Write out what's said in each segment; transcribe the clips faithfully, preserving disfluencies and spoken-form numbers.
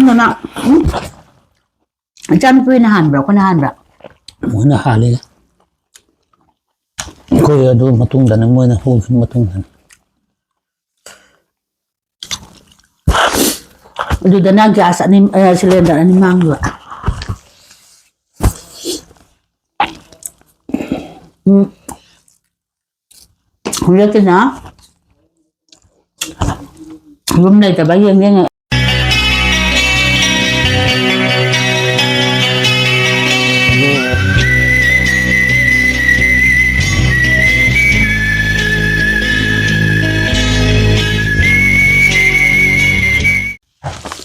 ꯅꯅꯥ-, ꯎꯝ? ꯏꯆꯥꯅꯨꯄꯤ ꯍꯣꯏꯅ ꯍꯥꯟꯕ꯭ꯔꯥ, ꯑꯩꯈꯣꯏꯅ ꯍꯥꯟꯕ꯭ꯔꯥ? ꯃꯣꯏꯅ ꯍꯥꯜꯂꯤꯗ꯫ ꯑꯩꯈꯣꯏ ꯑꯗꯨ ꯃꯇꯨꯡꯗꯅꯦ, ꯃꯣꯏꯅ ꯍꯧꯈꯤꯕ ꯃꯇꯨꯡꯗꯅꯦ꯫ ꯑꯗꯨꯗꯅ ꯒ꯭ꯌꯥꯁ ꯑꯅꯤ, ꯑ, ꯁꯤꯂꯤꯟꯗꯔ ꯑꯅꯤ ꯃꯥꯡꯈꯤꯕ꯫ ꯎꯝ꯫ ꯍꯧꯖꯤꯛꯀꯤꯅ ꯌꯨꯝ ꯂꯩꯇꯕ ꯌꯦꯡ ꯌꯦꯡꯉ꯫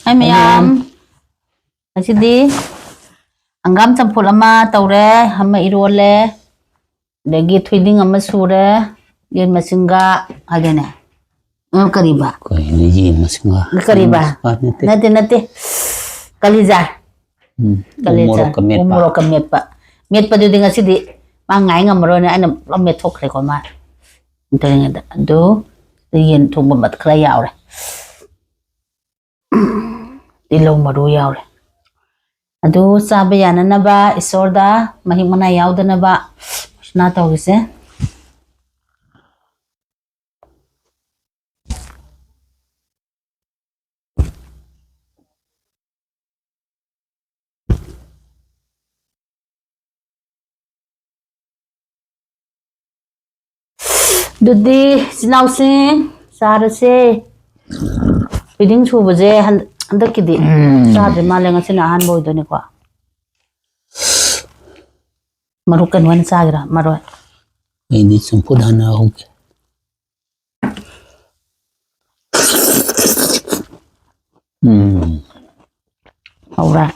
ꯍꯥꯏ ꯃꯌꯥꯝ, ꯉꯁꯤꯗꯤ ꯍꯪꯒꯥꯝ ꯆꯝꯐꯨꯠ ꯑꯃ ꯇꯧꯔꯦ, ꯑꯃ ꯏꯔꯣꯜꯂꯦ, ꯑꯗꯒꯤ ꯊꯣꯏꯗꯤꯡ ꯑꯃ ꯁꯨꯔꯦ, ꯌꯦꯟ ꯃꯁꯤꯡꯒ ꯍꯥꯏꯗꯅꯦ꯫ ꯑ, ꯀꯔꯤꯕ? ꯀꯩꯅꯣ, ꯌꯦꯟ ꯃꯁꯤꯡꯒ? ꯀꯔꯤꯕ? ꯌꯦꯟ ꯃꯁꯤꯡꯒ ꯅꯠꯇꯦ꯫ ꯅꯠꯇꯦ, ꯅꯠꯇꯦ꯫ ꯀꯂꯤꯖꯥ꯫ ꯎꯝ, ꯎ ꯀꯂꯤꯖꯥ꯫ ꯃꯣꯔꯣꯛꯀ ꯃꯦꯠꯄ꯫ ꯎ ꯃꯣꯔꯣꯛꯀ ꯃꯦꯠꯄ꯫ ꯃꯦꯠꯄꯗꯨꯗꯤ ꯉꯁꯤꯗꯤ ꯃꯥ ꯉꯥꯏ ꯉꯝꯃꯔꯣꯏꯅ ꯑꯩꯅ ꯄꯨꯂꯞ ꯃꯦꯠꯊꯣꯛꯈ꯭ꯔꯦꯀꯣ ꯃꯥ꯫ ꯑꯗꯨ, ꯑꯗꯨ ꯌꯦꯟ ꯊꯣꯡꯕ ꯃꯠ-, ꯈꯔ ꯌꯥꯎꯔꯦ꯫ ꯇꯤꯜꯍꯧ ꯃꯔꯨ ꯌꯥꯎꯔꯦ꯫ ꯑꯗꯨ ꯆꯥꯕ ꯌꯥꯅꯅꯕ ꯏꯁꯣꯔꯗ ꯃꯍꯤꯛ ꯃꯅꯥꯏ ꯌꯥꯎꯗꯅꯕ ꯄ꯭ꯔꯊꯅꯥ ꯇꯧꯔꯤꯁꯦ꯫ ꯑꯗꯨꯗꯤ ꯏꯆꯤꯟ ꯏꯅꯥꯎꯁꯤꯡ ꯆꯥꯔꯁꯦ꯫ ꯐꯤꯗꯤꯡ ꯁꯨꯕꯁꯦ ꯍꯟ-, ꯍꯟꯗꯛꯀꯤꯗꯤ ꯎꯝ꯫ ꯆꯥꯗ꯭ꯔꯤ ꯃꯥꯜꯂꯦ, ꯉꯁꯤꯅ ꯑꯍꯥꯟꯕ ꯑꯣꯏꯗꯣꯏꯅꯤꯀꯣ꯫ ꯃꯔꯨ ꯀꯩꯅꯣ ꯑꯣꯏꯅ ꯆꯥꯒꯦꯔꯥ, ꯃꯔꯣꯏ? ꯑꯩꯗꯤ ꯆꯝꯐꯨꯠ ꯍꯥꯟꯅ ꯍꯧꯒꯦ꯫ ꯎꯝ꯫ ꯍꯧꯔꯦ꯫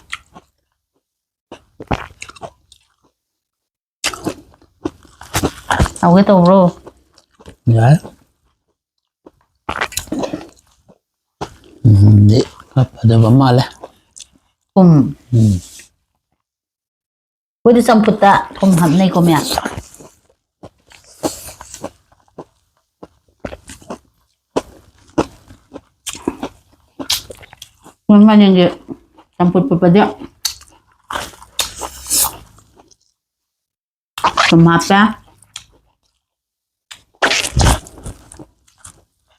ꯍꯧꯒꯦ ꯇꯧꯕ꯭ꯔꯣ? ꯌꯥꯏ꯫ ꯎꯝ, ꯗꯤ ꯈꯔ ꯐꯖꯕ ꯃꯥꯜꯂꯦ꯫ ꯎꯝ꯫ ꯎꯝ꯫ ꯑꯩꯈꯣꯏꯗꯤ ꯆꯝꯐꯨꯠꯇ ꯊꯨꯝ ꯍꯥꯞꯅꯩꯀꯣ ꯃꯌꯥꯝ꯫ ꯃꯣꯏ ꯃꯅꯤꯡꯒꯤ ꯆꯝꯐꯨꯠ ꯐꯨꯠꯄꯗꯤ ꯊꯨꯝ ꯍꯥꯞꯄꯦ꯫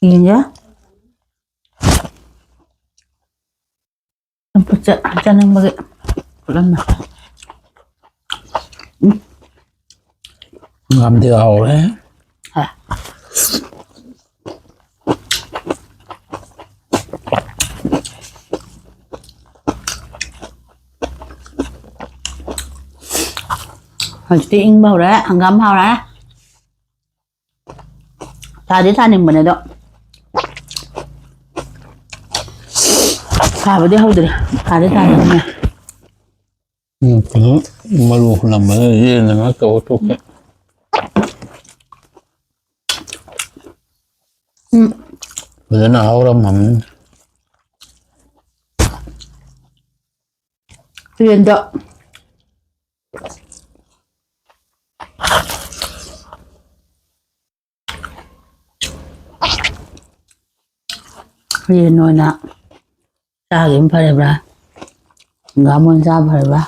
ꯌꯦꯡꯒꯦ꯫ ꯆꯝꯐꯨꯠꯁꯦ ꯆꯥꯅꯤꯡꯕꯒꯤ ꯐꯨꯠꯂꯝꯃꯦ꯫ ꯎꯝ꯫ ꯍꯪꯒꯥꯝꯗꯤ ꯍꯥꯎꯔꯦ꯫ ꯍꯥ꯫ ꯍꯧꯖꯤꯛꯇꯤ ꯏꯪꯕ ꯍꯧꯔꯦ, ꯍꯪꯒꯥꯝ ꯍꯥꯎꯔꯦ꯫ ꯊꯥꯗꯤ ꯊꯥꯅꯤꯡꯕꯅꯦ ꯑꯗꯣ꯫ ꯊꯥꯕꯗꯤ ꯍꯧꯗ꯭ꯔꯤ꯫ ꯊꯥꯗꯤ ꯊꯥꯅꯤꯡꯕꯅꯦ꯫ ꯎꯝ, ꯀꯩꯅꯣ, ꯃꯔꯨ ꯍꯨꯜꯂꯝꯕꯗ ꯌꯦꯟꯅ ꯉꯥꯛ ꯇꯧꯔ ꯇꯣꯛꯈ꯭ꯔꯦ꯫ ꯎꯝ꯫ ꯐꯖꯅ ꯍꯧꯔꯝꯃꯝꯅꯤ꯫ ꯌꯦꯟꯗꯣ꯫ ꯌꯦꯟ ꯑꯣꯏꯅ ꯆꯥꯈꯤꯕꯅ ꯐꯔꯤꯕ꯭ꯔꯥ? ꯍꯪꯒꯥꯝ ꯑꯣꯏꯅ ꯆꯥ ꯐꯔꯤꯕ꯭ꯔꯥ?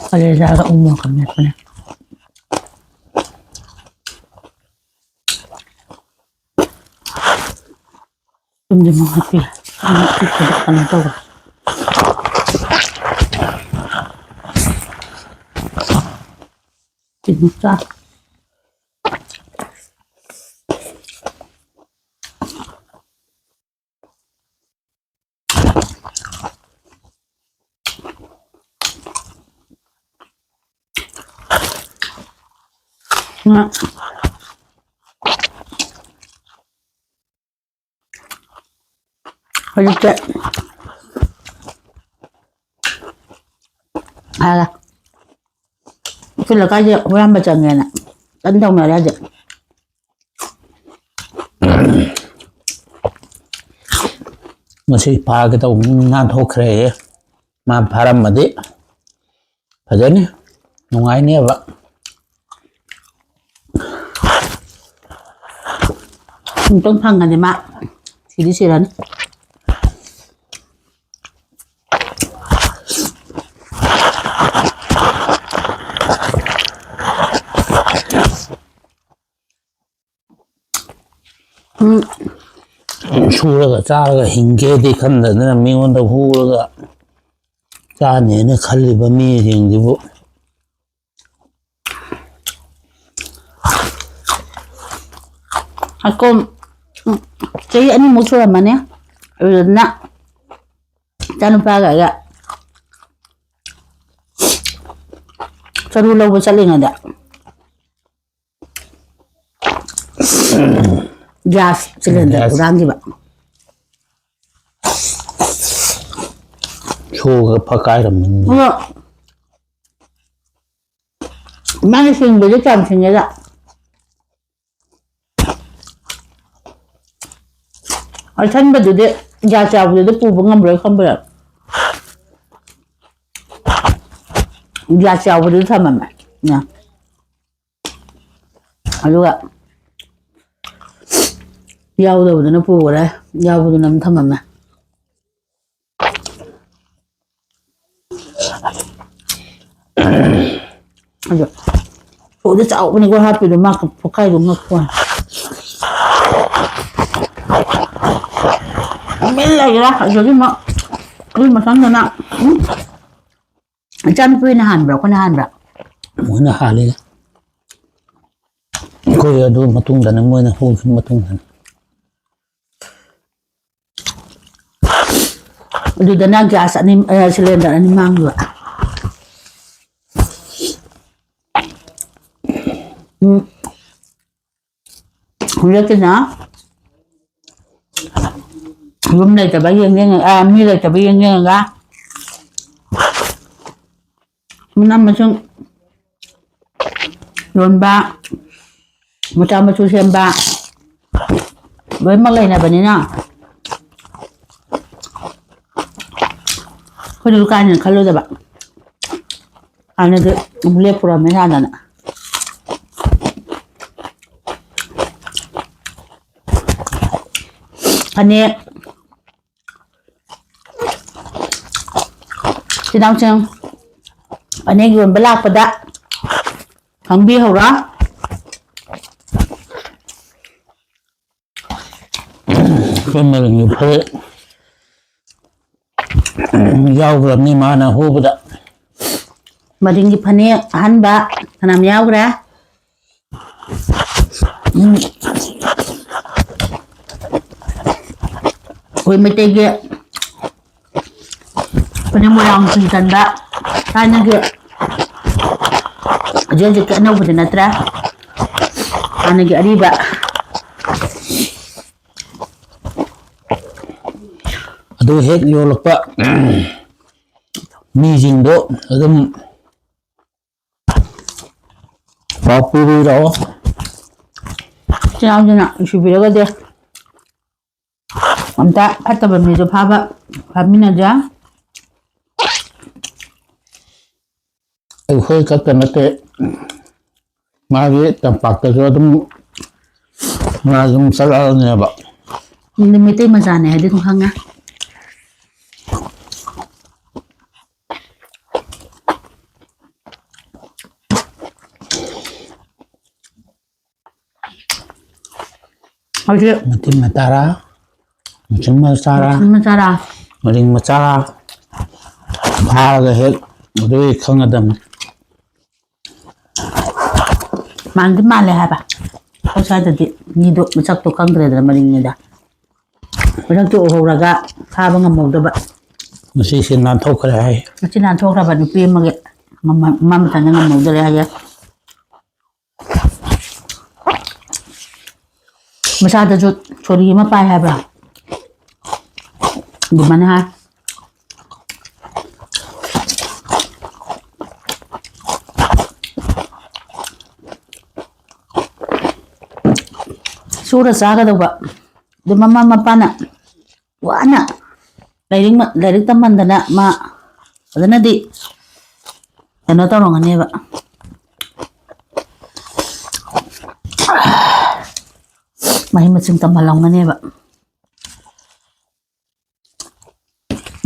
ꯀꯂꯦꯖꯥꯒ ꯎ ꯃꯣꯔꯣꯛꯀ ꯃꯦꯠꯄꯅꯦ꯫ ꯆꯨꯝꯗ꯭ꯔꯤꯡ ꯍꯥꯞꯄꯤ꯫ ꯀꯩꯅꯣ ꯇꯧꯕ꯫ ꯆꯤꯅꯤ ꯆꯥ꯫ ꯉꯥ꯫ ꯍꯧꯖꯤꯛꯁꯦ꯫ ꯑꯥ꯫ ꯑꯩꯈꯣꯏ ꯂꯩꯀꯥꯏꯁꯦ ꯍꯨꯔꯥꯟꯕ ꯆꯪꯉꯦꯅ ꯀꯟꯅ ꯇꯧꯅꯔꯦ ꯍꯧꯖꯤꯛ꯫ ꯉꯁꯤ ꯐꯥꯒꯦ ꯇꯧꯕꯅꯤ, ꯅꯥꯟꯊꯣꯛꯈ꯭ꯔꯦ꯫ ꯃꯥ ꯐꯥꯔꯝꯃꯗꯤ ꯐꯖꯅꯤ, ꯅꯨꯡꯉꯥꯏꯅꯦꯕ꯫ ꯑꯃꯨꯛꯇꯪ ꯐꯪꯉꯗꯤ ꯃꯥ ꯁꯤꯗꯤ ꯁꯤꯔꯅꯤ꯫ ꯎꯝ꯫ ꯁꯨꯔꯒ ꯆꯥꯔꯒ ꯍꯤꯡꯒꯦꯗꯤ ꯈꯟꯗꯗꯅ ꯃꯤꯉꯣꯟꯗ ꯍꯨꯔꯒ ꯆꯥꯅꯦꯅ ꯈꯜꯂꯤꯕ ꯃꯤꯁꯤꯡꯁꯤꯕꯨ꯫ ꯍꯥꯏꯀꯣꯝ, ꯎꯝ, ꯆꯍꯤ ꯑꯅꯤꯃꯨꯛ ꯁꯨꯔꯝꯃꯅꯤ꯫ ꯑꯗꯨꯗꯨꯅ ꯏꯆꯥꯅꯨꯄꯥꯒ ꯑꯩꯒ ꯆꯔꯨ ꯂꯧꯕ ꯆꯠꯂꯤꯉꯩꯗ ꯒ꯭ꯌꯥꯁ ꯁꯤꯂꯤꯟꯗꯔ ꯒ꯭ꯌꯥꯁ꯫ ꯍꯨꯔꯥꯟꯈꯤꯕ꯫ ꯁꯣꯒ ꯐꯛꯀꯥꯏꯔꯝꯃꯅꯤ꯫ ꯑꯗꯣ ꯃꯥꯅ ꯁꯤꯡꯕꯁꯦ ꯀꯌꯥꯝ ꯁꯤꯡꯒꯦꯗ? ꯑꯁꯟꯕꯗꯨꯗꯤ ꯒ꯭ꯌꯥꯁ ꯌꯥꯎꯕꯗꯨꯗꯤ ꯄꯨꯕ ꯉꯝꯕ꯭ꯔꯣꯏ ꯈꯪꯕ꯭ꯔꯥ? ꯒ꯭ꯌꯥꯁ ꯌꯥꯎꯕꯗꯨꯗꯤ ꯊꯝꯃꯝꯃꯦ꯫ ꯅ꯫ ꯑꯗꯨꯒ ꯌꯥꯎꯗꯕꯗꯨꯅ ꯄꯨꯈꯔꯦ, ꯌꯥꯎꯕꯗꯨꯅ ꯑꯗꯨꯝ ꯊꯝꯃꯝꯃꯦ꯫ ꯑꯗꯣ ꯁꯣꯗꯤ ꯆꯥꯎꯕꯅꯤꯀꯣ ꯍꯥꯞꯄꯤꯗꯣ, ꯃꯥ ꯄꯣꯛꯈꯥꯏꯗꯣ ꯉꯛꯄ ꯋꯥꯅꯤ꯫ ꯇꯨꯃꯤꯟ ꯂꯩꯒꯦꯔꯥ? ꯑꯗꯨꯗꯤ ꯃꯥ, ꯑꯗꯨ ꯃꯊꯪꯗꯅ, ꯎꯝ? ꯏꯆꯥꯅꯨꯄꯤ ꯍꯣꯏꯅ ꯍꯥꯟꯕ꯭ꯔꯥ, ꯑꯩꯈꯣꯏꯅ ꯍꯥꯟꯕ꯭ꯔꯥ? ꯃꯣꯏꯅ ꯍꯥꯜꯂꯤꯗ꯫ ꯑꯩꯈꯣꯏ ꯑꯗꯨ ꯃꯇꯨꯡꯗꯅꯦ, ꯃꯣꯏꯅ ꯍꯨꯈꯤꯕ ꯃꯇꯨꯡꯗꯅꯦ꯫ ꯑꯗꯨꯗꯅ ꯒ꯭ꯌꯥꯁ ꯑꯅꯤ, ꯑ, ꯁꯤꯂꯤꯟꯗꯔ ꯑꯅꯤ ꯃꯥꯡꯈꯤꯕ꯫ ꯎꯝ꯫ ꯍꯧꯖꯤꯛꯀꯤꯅ ꯌꯨꯝ ꯂꯩꯇꯕ ꯌꯦꯡ ꯌꯦꯡꯉ-, ꯑ, ꯃꯤ ꯂꯩꯇꯕ ꯌꯦꯡ ꯌꯦꯡꯉꯒ ꯃꯅꯥ ꯃꯁꯤꯡ ꯌꯣꯟꯕ, ꯃꯆꯥ ꯃꯁꯨ ꯁꯦꯝꯕ, ꯂꯣꯏꯅꯃꯛ ꯂꯩꯅꯕꯅꯤꯅ ꯑꯩꯈꯣꯏꯅ ꯗꯨꯀꯥꯟꯅꯦꯅ ꯈꯜꯂꯨꯗꯕ꯫ ꯍꯥꯟꯅꯗꯤ ꯑꯃꯨꯛ ꯂꯦꯞꯄꯨꯔꯝꯃꯦ ꯍꯥꯟꯅꯅ꯫ ꯐꯅꯦꯛ, ꯏꯆꯤꯟ ꯏꯅꯥꯎꯁꯤꯡ, ꯐꯅꯦꯛ ꯌꯣꯟꯕ ꯂꯥꯛꯄꯗ ꯈꯪꯕꯤꯍꯧꯔꯣ꯫ ꯑꯩꯈꯣꯏ ꯃꯔꯤꯡꯒꯤ ꯐꯨꯔꯤꯠ ꯌꯥꯎꯈ꯭ꯔꯕꯅꯤ ꯃꯥꯅ ꯍꯨꯕꯗ꯫ ꯃꯔꯤꯡꯒꯤ ꯐꯅꯦꯛ ꯑꯍꯟꯕ ꯐꯅꯌꯥꯝ ꯌꯥꯎꯈ꯭ꯔꯦ꯫ ꯎꯝ꯫ ꯑꯩꯈꯣꯏ ꯃꯩꯇꯩꯒꯤ ꯑꯩꯈꯣꯏꯅ ꯃꯣꯏꯔꯥꯡ ꯐꯤ ꯆꯟꯕ ꯊꯥꯏꯅꯒꯤ, ꯍꯧꯖꯤꯛ ꯍꯧꯖꯤꯛꯀꯤ ꯑꯅꯧꯕꯗꯤ ꯅꯠꯇ꯭ꯔꯦ, ꯍꯥꯟꯅꯒꯤ ꯑꯔꯤꯕ꯫ ꯑꯗꯨ ꯍꯦꯛ ꯌꯣꯜꯂꯛꯄ ꯃꯤꯁꯤꯡꯗꯣ ꯑꯗꯨꯝ ꯄꯥꯎ ꯄꯤꯕꯤꯔꯛꯑꯣ꯫ ꯆꯤꯟ ꯏꯅꯥꯎꯁꯤꯡꯅ ꯅꯨꯡꯁꯤꯕꯤꯔꯒꯗꯤ ꯑꯝꯇ ꯐꯠꯇꯕ ꯃꯤꯁꯨ ꯐꯥꯕ ꯐꯥꯃꯤꯟꯅꯁꯦ꯫ ꯑꯩꯈꯣꯏ ꯈꯛꯇ ꯅꯠꯇꯦ, ꯃꯥꯒꯤ ꯇꯝꯄꯥꯛꯇꯁꯨ ꯑꯗꯨꯝ ꯃꯥ ꯑꯗꯨꯝ ꯆꯠꯂꯛꯑꯅꯦꯕ꯫ ꯃꯤꯗꯤ ꯃꯩꯇꯩ ꯃꯆꯥꯅꯦ ꯍꯥꯏꯗꯤ ꯑꯗꯨꯝ ꯈꯪꯉꯦ꯫ ꯍꯧꯖꯤꯛ ꯃꯇꯤꯟ ꯃꯆꯥꯔꯥ, ꯃꯆꯤꯟ ꯃꯆꯥꯔꯥ, ꯃꯆꯤꯟ ꯃꯆꯥꯔꯥ, ꯃꯔꯤꯡ ꯃꯆꯥꯔꯥ ꯐꯥꯔꯒ ꯍꯦꯛ ꯑꯗꯨꯒꯤ ꯈꯪꯒꯗꯕꯅꯤ꯫ ꯃꯥꯟꯗꯤ ꯃꯥꯜꯂꯦ ꯍꯥꯏꯕ꯫ ꯑꯩꯈꯣꯏ ꯁ꯭ꯋꯥꯏꯗꯗꯤ ꯃꯤꯗꯣ ꯃꯁꯛꯇꯣ ꯈꯪꯗ꯭ꯔꯦꯗꯅ, ꯃꯔꯤꯡꯅꯤꯗ꯫ ꯃꯁꯛꯇꯣ ꯎꯍꯧꯔꯒ ꯐꯥꯕ ꯉꯝꯍꯧꯗꯕ꯫ ꯉꯁꯤꯁꯦ ꯅꯥꯟꯊꯣꯛꯈ꯭ꯔꯦ ꯍꯥꯏ꯫ ꯉꯁꯤ ꯅꯥꯟꯊꯣꯛꯈ꯭ꯔꯕ ꯅꯨꯄꯤ ꯑꯃꯒꯤ ꯃꯃꯥ, ꯃꯃꯥ ꯃꯊꯟꯇ ꯉꯝꯍꯧꯗꯔꯦ ꯍꯥꯏꯌꯦ꯫ ꯃꯁꯥꯗꯁꯨ ꯁꯣꯔꯤ ꯑꯃ ꯄꯥꯏ ꯍꯥꯏꯕ꯭ꯔꯥ? ꯑꯗꯨꯃꯥꯏꯅ ꯍꯥꯏ꯫ ꯁꯨꯔ ꯆꯥꯒꯗꯧꯕ꯫ ꯑꯗꯨ ꯃꯃꯥ ꯃꯄꯥꯅ ꯋꯥꯅ ꯂꯥꯏꯔꯤꯛ ꯃ-, ꯂꯥꯏꯔꯤꯛ ꯇꯝꯍꯟꯗꯅ ꯃꯥ ꯐꯖꯅꯗꯤ ꯀꯩꯅꯣ ꯇꯧꯔꯝꯒꯅꯦꯕ, ꯃꯍꯩ ꯃꯁꯤꯡ ꯇꯝꯍꯜꯂꯝꯒꯅꯦꯕ꯫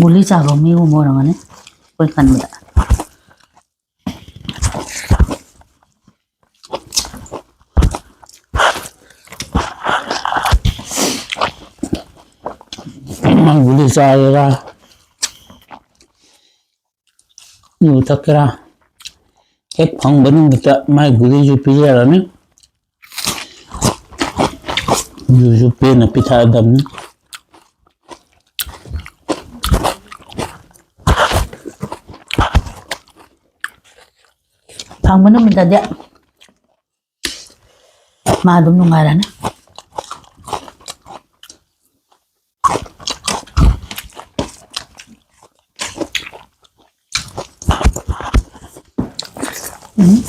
ꯒꯨꯂꯤ ꯆꯥꯕ ꯃꯤꯒꯨꯝꯕ ꯑꯣꯏꯔꯝꯒꯅꯤ ꯑꯩꯈꯣꯏ ꯈꯟꯕꯗ꯫ ꯒꯨꯂꯤ ꯆꯥꯒꯦꯔꯥ, ꯌꯨ ꯊꯛꯀꯦꯔꯥ, ꯍꯦꯛ ꯐꯪꯕ ꯅꯨꯃꯤꯠꯇ ꯃꯥꯏ ꯒꯨꯂꯤꯁꯨ ꯄꯤꯖꯔꯅꯤ, ꯌꯨꯁꯨ ꯄꯦꯟꯅ ꯄꯤꯊꯛꯑꯗꯕꯅꯤ꯫ ꯐꯪꯕ ꯅꯨꯃꯤꯠꯇꯗꯤ ꯃꯥ ꯑꯗꯨꯝ ꯅꯨꯡꯉꯥꯏꯔꯅꯤ꯫ ꯎꯝ꯫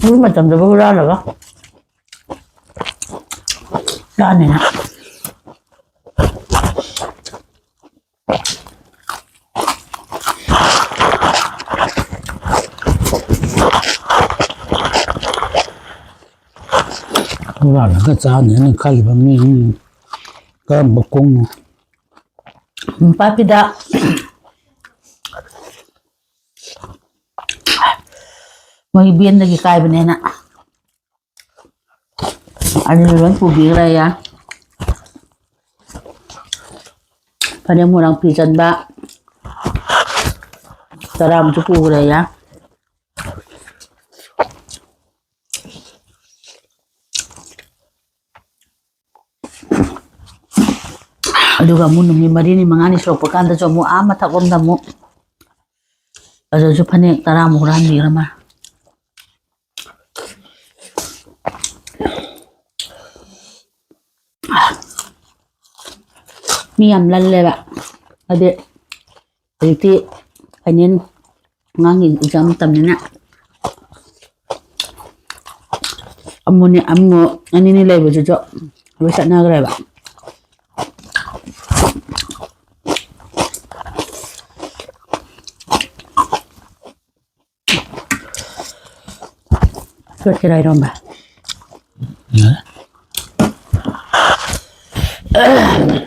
ꯍꯧꯖꯤꯛ ꯃꯇꯝꯗꯕꯨ ꯍꯨꯔꯥꯜꯂꯒ ꯆꯥꯅꯤꯅ꯫ ꯍꯨꯔꯥꯜꯂꯒ ꯆꯥꯅꯦꯅ ꯈꯜꯂꯤꯕ ꯃꯤꯁꯤꯡ ꯀꯔꯝꯕ ꯀꯣꯡꯅꯣ? ꯄꯥꯛꯄꯤꯗ ꯃꯣꯏ ꯚꯦꯟꯗꯒꯤ ꯀꯥꯏꯕꯅꯦꯅ ꯑꯗꯨꯁꯨ ꯂꯣꯏ ꯄꯨꯕꯤꯈ꯭ꯔꯦ ꯌꯥ꯫ ꯐꯅꯦꯛ ꯃꯣꯏꯔꯥꯡ ꯐꯤ ꯆꯟꯕ ꯇꯔꯥꯃꯨꯛꯁꯨ ꯄꯨꯈ꯭ꯔꯦ ꯌꯥ꯫ ꯑꯗꯨꯒ ꯑꯃꯨꯛ ꯅꯨꯃꯤꯠ ꯃꯔꯤꯅꯤ ꯃꯉꯥꯅꯤ ꯁꯨꯔꯛꯄ ꯀꯥꯟꯗꯁꯨ ꯑꯃꯨꯛ ꯑꯥ ꯃꯊꯛꯂꯣꯝꯗ ꯑꯃꯨꯛ ꯑꯗꯨꯁꯨ ꯐꯅꯦꯛ ꯇꯔꯥꯃꯨꯛ ꯍꯨꯔꯥꯟꯕꯤꯈ꯭ꯔ ꯃꯥꯜꯂꯦ꯫ ꯃꯤ ꯌꯥꯝ ꯂꯜꯂꯦꯕ꯫ ꯍꯥꯏꯗꯤ ꯍꯧꯖꯤꯛꯇꯤ ꯐꯥꯏꯅꯦꯜ ꯑꯉꯥꯡꯒꯤ ꯑꯦꯛꯖꯥꯝ ꯃꯇꯝꯅꯤꯅ ꯑꯃꯨꯅꯤ ꯑꯃꯨ ꯑꯅꯤꯅꯤ ꯂꯩꯕꯗꯨꯁꯨ ꯂꯣꯏ ꯆꯠꯅꯈ꯭ꯔꯦꯕ꯫ ꯆꯠꯁꯤꯔꯥ ꯏꯔꯣꯝꯕ? ꯌꯥꯔꯦ꯫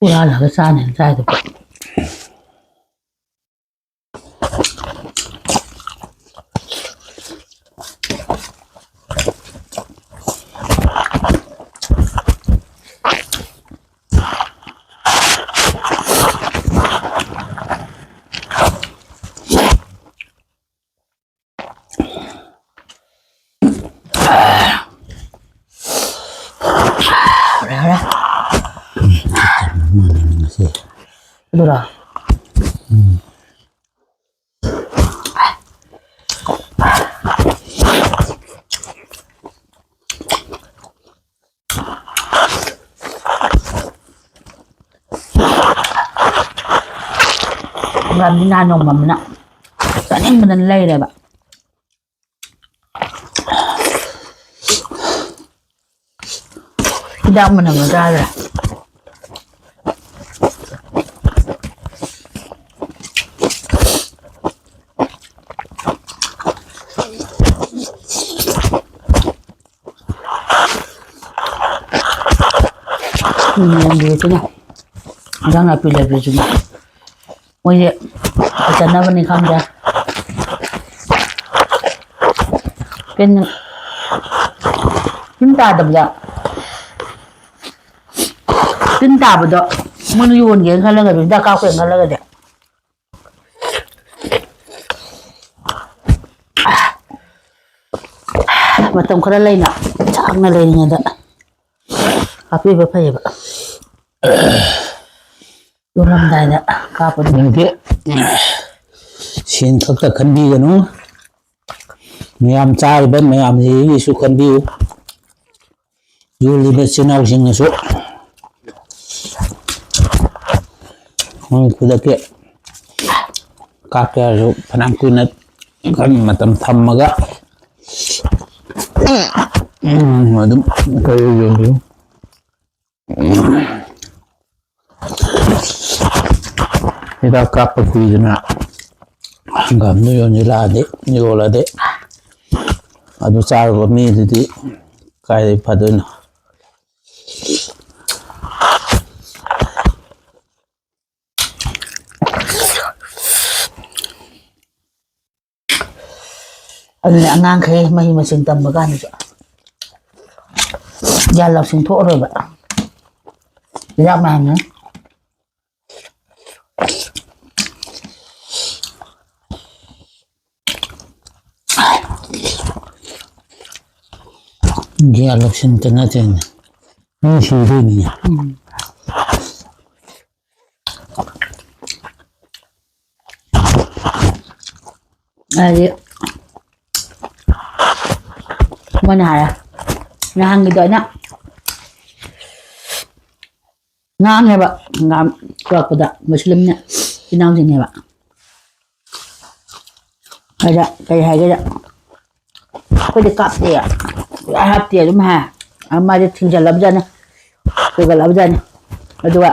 ꯍꯨꯔꯥꯜꯂꯒ ꯆꯥꯅꯦꯅ ꯆꯥꯏꯗꯨꯕꯨ꯫ ꯍꯥꯎꯔꯦ, ꯍꯥꯎꯔꯦ꯫ ꯎꯝ, ꯆꯥꯛ ꯆꯪꯕ ꯃꯥꯜꯂꯦꯅꯦ ꯉꯁꯤ꯫ ꯑꯗꯨꯔꯣ? ꯎꯝ꯫ ꯍꯪꯒꯥꯝꯗꯤ ꯅꯍꯥꯟ ꯅꯣꯡꯃ ꯑꯃꯅ ꯆꯥꯅꯤꯡꯕꯗꯅ ꯂꯩꯔꯦꯕ꯫ ꯍꯤꯗꯥꯛ ꯃꯅꯝ ꯆꯥꯗ꯭ꯔꯥ? ꯎꯝ, ꯂꯩꯕꯁꯤꯅ, ꯏꯟꯖꯥꯡ ꯅꯥꯄꯤ ꯂꯩꯕꯁꯤꯅ, ꯃꯣꯏꯁꯦ ꯐꯖꯅꯕꯅꯤ ꯈꯪꯗꯦ, ꯇꯤꯟ, ꯇꯤꯟ ꯇꯥꯗꯕꯗ, ꯇꯤꯟ ꯇꯥꯕꯗꯣ ꯃꯣꯏꯅ ꯌꯣꯟꯒꯦꯅ ꯈꯜꯂꯒꯗꯤ, ꯍꯤꯗꯥꯛ ꯀꯥꯞꯀꯦꯅ ꯈꯜꯂꯒꯗꯤ꯫ ꯃꯇꯝ ꯈꯔ ꯂꯩꯅ, ꯁꯥꯡꯅ ꯂꯩꯔꯤꯉꯩꯗ ꯀꯥꯞꯄꯤꯕ ꯐꯩꯌꯦꯕ꯫ ꯌꯣꯜꯂꯝꯗꯥꯏꯗ ꯀꯥꯞꯄꯗꯨꯅ꯫ ꯅꯪꯗꯤ ꯁꯦꯟ ꯈꯛꯇ ꯈꯟꯕꯤꯒꯅꯨ, ꯃꯌꯥꯝ ꯆꯥꯔꯤꯕ ꯃꯌꯥꯝꯁꯤꯒꯤꯁꯨ ꯈꯟꯕꯤꯌꯨ꯫ ꯌꯣꯜꯂꯤꯕ ꯏꯆꯤꯟ ꯏꯅꯥꯎꯁꯤꯡꯅꯁꯨ ꯃꯣꯏ ꯈꯨꯗꯛꯀꯤ ꯀꯥꯞꯀꯦ ꯍꯥꯏꯔꯁꯨ ꯐꯅꯌꯥꯝ ꯀꯨꯏꯅ ꯈꯔ ꯃꯇꯝ ꯊꯝꯃꯒ, ꯎꯝ, ꯑꯗꯨꯝ ꯈꯔ ꯌꯣꯟꯕꯤꯌꯨ꯫ ꯍꯤꯗꯥꯛ ꯀꯥꯞꯄ ꯀꯨꯏꯗꯅ ꯍꯪꯒꯥꯝꯗꯨ ꯌꯣꯟꯁꯤꯜꯂꯛꯑꯗꯤ, ꯌꯣꯜꯂꯗꯤ, ꯑꯗꯨ ꯆꯥꯔꯨꯕ ꯃꯤꯗꯨꯗꯤ ꯀꯥꯏꯗꯩ ꯐꯗꯣꯏꯅꯣ? ꯑꯗꯨꯅ ꯑꯉꯥꯡꯈꯩ ꯃꯍꯩ ꯃꯁꯤꯡ ꯇꯝꯕ ꯀꯥꯟꯗꯁꯨ ꯒ꯭ꯌꯥꯟ ꯂꯧꯁꯤꯡ ꯊꯣꯛꯑꯔꯣꯏꯕ꯫ ꯍꯤꯗꯥꯛ ꯃꯌꯥꯝꯅ꯫ ꯒ꯭ꯌꯥꯟ ꯂꯧꯁꯤꯡ ꯅꯠꯇꯦꯅꯦ꯫ ꯃꯤ ꯁꯤꯗꯣꯏꯅꯤꯅꯦ꯫ ꯎꯝ꯫ ꯍꯥꯏꯗꯤ ꯃꯣꯏꯅ ꯍꯥꯏꯔꯦ, ꯅꯍꯥꯟꯒꯤꯗꯣ ꯑꯩꯅ ꯉꯥꯡꯉꯦꯕ, ꯍꯪꯒꯥꯝ ꯄꯨꯔꯛꯄꯗ ꯃꯨꯁꯂꯤꯝꯅ ꯏꯅꯥꯎꯁꯤꯡꯅꯦꯕ꯫ ꯑꯗ ꯀꯩ ꯍꯥꯏꯒꯦꯗ, "ꯑꯩꯈꯣꯏꯗꯤ ꯀꯥꯞꯇꯦ, ꯁꯨꯡꯍꯥꯞ ꯍꯥꯞꯇꯦ" ꯑꯗꯨꯝ ꯍꯥꯏ꯫ ꯑ, ꯃꯥꯗꯤ ꯊꯤꯡꯖꯜꯂꯕꯖꯥꯠꯅꯤ, ꯊꯤꯡꯖꯜꯂꯕꯖꯥꯠꯅꯤ꯫ ꯑꯗꯨꯒ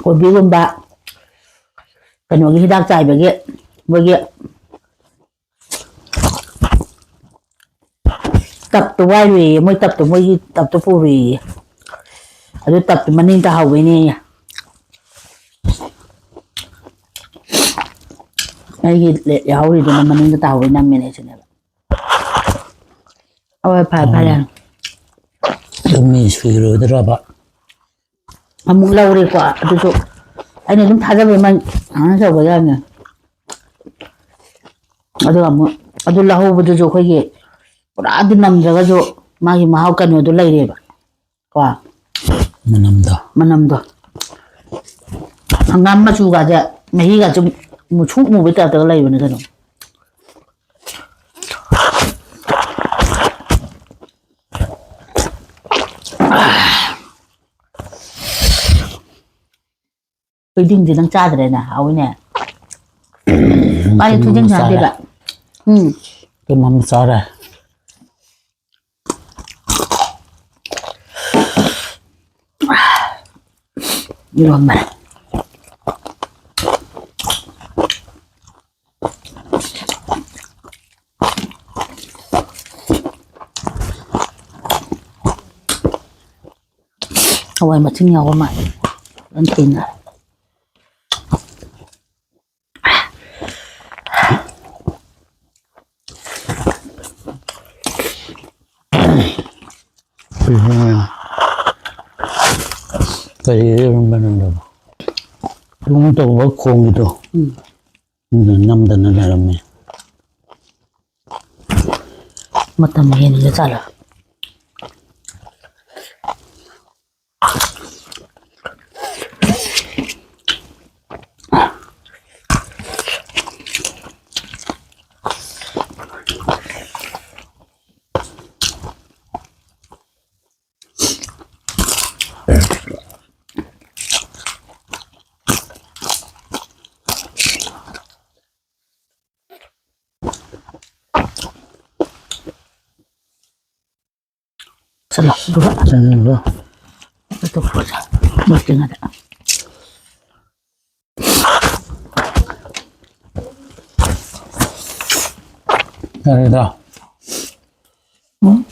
ꯀꯣꯕꯤꯒꯨꯝꯕ ꯀꯩꯅꯣꯒꯤ ꯍꯤꯗꯥꯛ ꯆꯥꯏꯕꯒꯤ ꯃꯣꯏꯒꯤ ꯇꯞꯇꯣ ꯋꯥꯏꯔꯨꯏꯌꯦ, ꯃꯣꯏ ꯇꯞꯇꯣ, ꯃꯣꯏꯒꯤ ꯇꯞꯇꯣ ꯄꯨꯔꯨꯏꯌꯦ꯫ ꯑꯗꯨ ꯇꯞꯇꯣ ꯃꯅꯤꯡ ꯇꯥꯍꯧꯕꯩꯅꯦꯌꯦ꯫ ꯑꯩꯒꯤ ꯂꯦ-, ꯌꯥꯍꯧꯔꯤꯗꯨꯅ ꯃꯅꯤꯡꯗ ꯇꯥꯍꯧꯕꯩ ꯅꯝꯃꯤꯅꯦ ꯁꯤꯅꯦꯕ꯫ ꯍꯣꯏ, ꯐꯔꯦ, ꯐꯔꯦ꯫ ꯎꯝ꯫ ꯑꯗꯨ ꯃꯤ ꯁꯨꯏꯔꯣꯏꯗ꯭ꯔꯕ? ꯑꯃꯨꯛ ꯂꯧꯔꯦꯀꯣ, ꯑꯗꯨꯁꯨ ꯑꯩꯅ ꯑꯗꯨꯝ ꯊꯥꯖꯕꯩ ꯃꯥ ꯀꯩꯅꯣ ꯇꯧꯕ ꯌꯥꯕꯅꯦ꯫ ꯑꯗꯨꯒ ꯑꯃꯨꯛ ꯑꯗꯨ ꯂꯧꯍꯧꯕꯗꯨꯁꯨ ꯑꯩꯈꯣꯏꯒꯤ ꯄꯨꯔꯥꯗꯤ ꯅꯝꯗ꯭ꯔꯒꯁꯨ ꯃꯥꯒꯤ ꯃꯍꯥꯎ ꯀꯩꯅꯣꯗꯣ ꯂꯩꯔꯦꯕ꯫ ꯀꯣ? ꯃꯅꯝꯗꯣ꯫ ꯃꯅꯝꯗꯣ꯫ ꯍꯪꯒꯥꯝ ꯃꯆꯨꯒꯁꯦ, ꯃꯍꯤꯒꯁꯦ ꯃꯨꯁꯨꯛ ꯃꯨꯕꯩ ꯇꯥꯏꯞꯇꯒ ꯂꯩꯕꯅꯦ ꯀꯩꯅꯣ꯫ ꯊꯣꯏꯗꯤꯡꯗꯤ ꯅꯪ ꯆꯥꯗ꯭ꯔꯦꯅꯦ, ꯍꯥꯎꯋꯤꯅꯦ꯫ ꯃꯥꯗꯤ ꯊꯣꯏꯗꯤꯡ ꯆꯥꯗꯦꯕ꯫ ꯎꯝ꯫ ꯀꯩꯅꯣꯝ ꯆꯥꯔꯦ꯫ ꯏꯔꯣꯝꯕ꯫ ꯍꯋꯥꯏ ꯃꯊꯤꯡ ꯌꯥꯎꯕ ꯃꯥꯜꯂꯦ꯫ ꯌꯥꯝ ꯊꯤꯅ꯫ ꯀꯔꯤ ꯏꯔꯣꯟꯕꯅꯣ? ꯇꯨꯡ ꯇꯧꯕ ꯈꯣꯡꯒꯤꯗꯣ꯫ ꯎꯝ꯫ ꯑꯗꯨ ꯅꯝꯗꯅ ꯂꯩꯔꯝꯃꯦ꯫ ꯃꯇꯝ ꯍꯦꯟꯒ꯭ꯔ ꯖꯥꯠꯂ? ꯆꯠꯂꯣ, ꯑꯗꯨꯒ ꯆꯠꯂꯣ꯫ ꯑꯇꯣꯞꯄ ꯃꯨꯠꯇ꯭ꯔꯤꯉꯩꯗ꯫ ꯌꯥꯔꯦꯗ꯫ ꯎꯝ꯫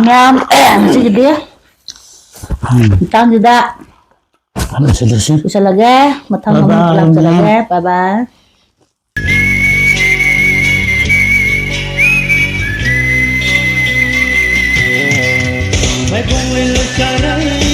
ꯃꯌꯥꯝ, ꯉꯁꯤꯒꯤꯗꯤ ꯃꯇꯥꯡꯁꯤꯗ ꯂꯣꯏꯁꯤꯜꯂꯁꯤ꯫ ꯂꯣꯏꯁꯤꯜꯂꯒꯦ꯫ ꯃꯊꯪ ꯑꯃꯨꯛ ꯂꯥꯛꯆꯔꯒꯦ꯫ Bye bye꯫ ꯃꯥꯏꯕꯣꯡ ꯂꯩ ꯂꯩꯁꯥꯔꯩ